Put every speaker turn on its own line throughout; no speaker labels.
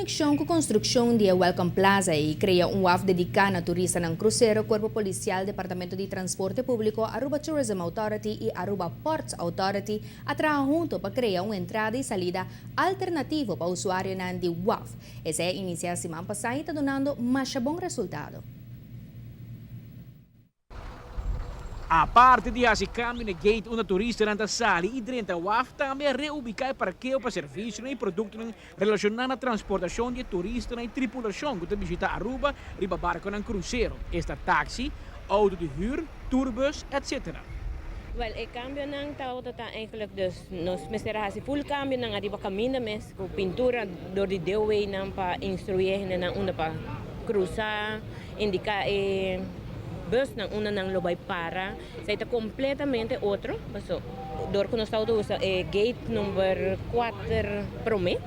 konekshon ku konstrukshon di e Welcome Plaza i krea un waf dediká na turistanan krusero, Kuerpo Polisial, Departamento di Transporte Públiko, Aruba Tourism Authority i Aruba Ports Authority a traha hunto pa krea un entrada i salida alternativo pa usuarionan di waf. Esei a inisiá siman pasá i ta dunando masha bon resultado.
Aparte di hasi kambio na e gate unda turistanan ta sali i drenta waf, tambe a reubiká e parkeo pa servisionan i produktonan relashoná na transportashon di e turistanan i tripulashon ku ta bishitá Aruba riba barkonan krusero, esta taksi, outo di hür, tourbus, etc.
Wèl, e kambionan tabata ta eigenlijk dus nos mester a hasi ful kambionan ariba kaminda mes ku pintura dor di deelwaynan pa instruí e hendenan unda pa krusa. Indica e busnan unda nan lo bay para. Esey ta completamente otro, paso dor cu nos tabata usa e gate number cuater prome,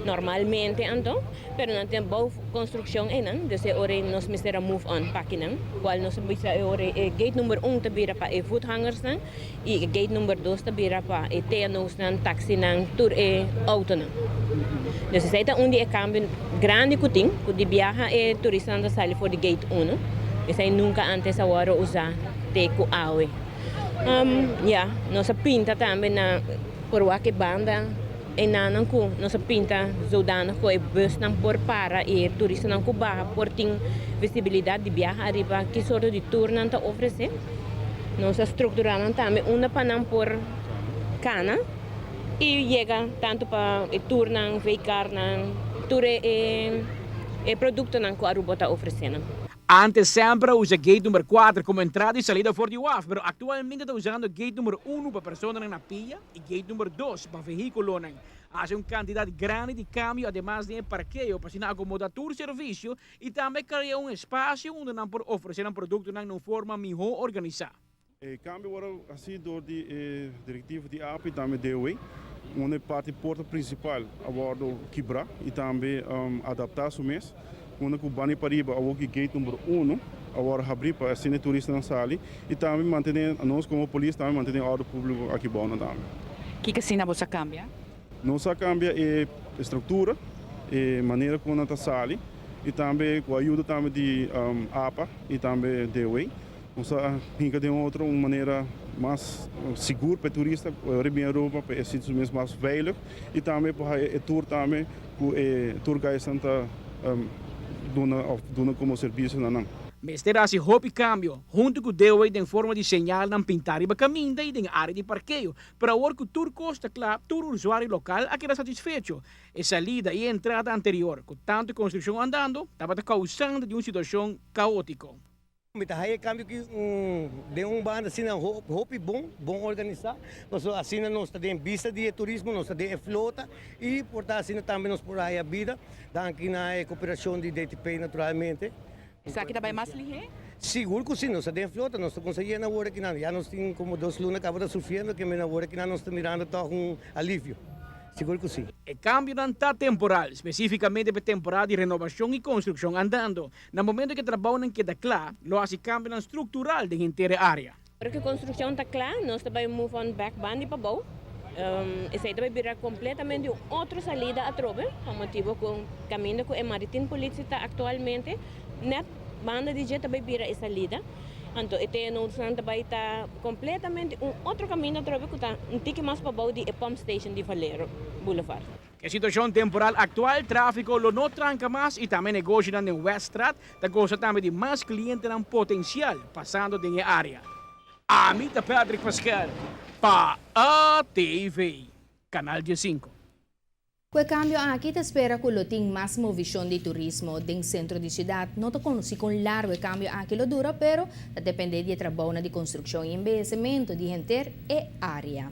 normalmente anto, pero nan tin bou construccion eynan, dus e ora nos mester a move on pa kinan, cual nos a bisa e ora e gate number un ta bira pa e voetgangersnan y e gate number dos ta bira pa e TNO'snan, taxinan, tur e autonan. Dus esei ta un di e cambio grandi cu tin, cu di biaha e turistanan ta sali for di gate uno. Esei nunca antes a worde usa te cu awe. Ya, nos a pinta tambe na por wak e banda enanan cu nos a pinta zodanig cu e busnan por para y e turistanan cu baha por tin visibilidad di biaha ariba ki sorto di tour nan ta ofrece. Nos a structura nan tambe unda pa nan por cana y yega tanto pa e tournan, V-carnan, tur e e productonan cu Aruba ta ofrece nan.
Antes semper a usa gate number kuater como entrada y salida for di waf, pero actualmente ta usando gate number uno pa personanan na pia y gate number dos pa vehiculonan. Haci un cantidad grandi di cambio ademas den e parkeo pa asina acomoda tur servicio y tambe crea un espacio unda nan por ofrece nan productonan na un forma miho organisa.
E cambio worde haci door di e directiva di apa y tambe DOW, unda e parti porta principal a wordo kibra y tambe adapta su mes, unda cu banda y pariba awor ki gate number uno a wordo habri pa asina e turistanan sali y tambe mantene nos como polis tambe mantene orde publico aki bou nan tambe.
Kiko asina boso a cambia?
Nos a cambia e structura, e manera con nan ta sali y tambe cu ayuda tambe di apa y tambe DOW. Nos a hinca den otro un manera mas sigur pa e turista ora e bin Aruba pa e sinti su mes mas veilig y tambe por haya e tour tambe cu e tour guidesnan ta duna of duna como servicio na nan.
Mester hasi hopi cambio, hunto cu DOW den forma di señalnan pinta riba caminda y den area di parkeo, Pero awor ku tur kos ta kla, tur usuario lokal a keda satisfecho. E salida i e entrada anterior, ku tantu konstrukshon andando, tabata kousando di un situashon kaótiko.
Mi ta haya e kambio ki den un banda asina hopi bon, bon organisá, pasobra asina nos ta den bista di e turismo, nos ta den e flota i por ta asina tambe nos por haya bida, danki na e koperashon di DTP naturalmente.
Esaki ta bai mas lihé?
Sigur ku si, nos ta den flota, nos ta kumsa yena awor akinan. Ya nos tin komo dos luna kaba ta sufriendo ke men awor akinan nos ta mirando tòg un alivio. Sigur ku si.
E kambionan ta temporal, spesífikamente pa e temporada di renobashon i konstrukshon andando. Na momento ku e trabounan keda kla, lo hasi kambionan struktural den henter e área.
Ora ku e konstrukshon ta kla, nos ta bai move on bèk bandi pabou. Esei ta bai bira kompletamente un otro salida atrobe, pa motibu ku kaminda ku e Maritin Politie ta aktualmente, nèt banda di dje ta bai bira e salida. Anto e TNO'snan ta bai ta kompletamente un otro kaminda atrobe ku ta un tiki mas pabou di e pump station di Valero Boulevard.
E situashon temporal aktual, tráfiko lo no tranka mas i tambe negoshinan den Weststraat ta gosa tambe di mas klientenan potensial pasando den e área. Ami ta Patrick Paskel pa ATV, Kanal diesinko.
Ku e kambio aki ta spera ku lo tin mas movishon di turismo den sentro di siudat. No ta konosí kon largu e kambio aki lo dura, pero ta dependé di e trabounan di konstrukshon i embeyecemento di henter e área.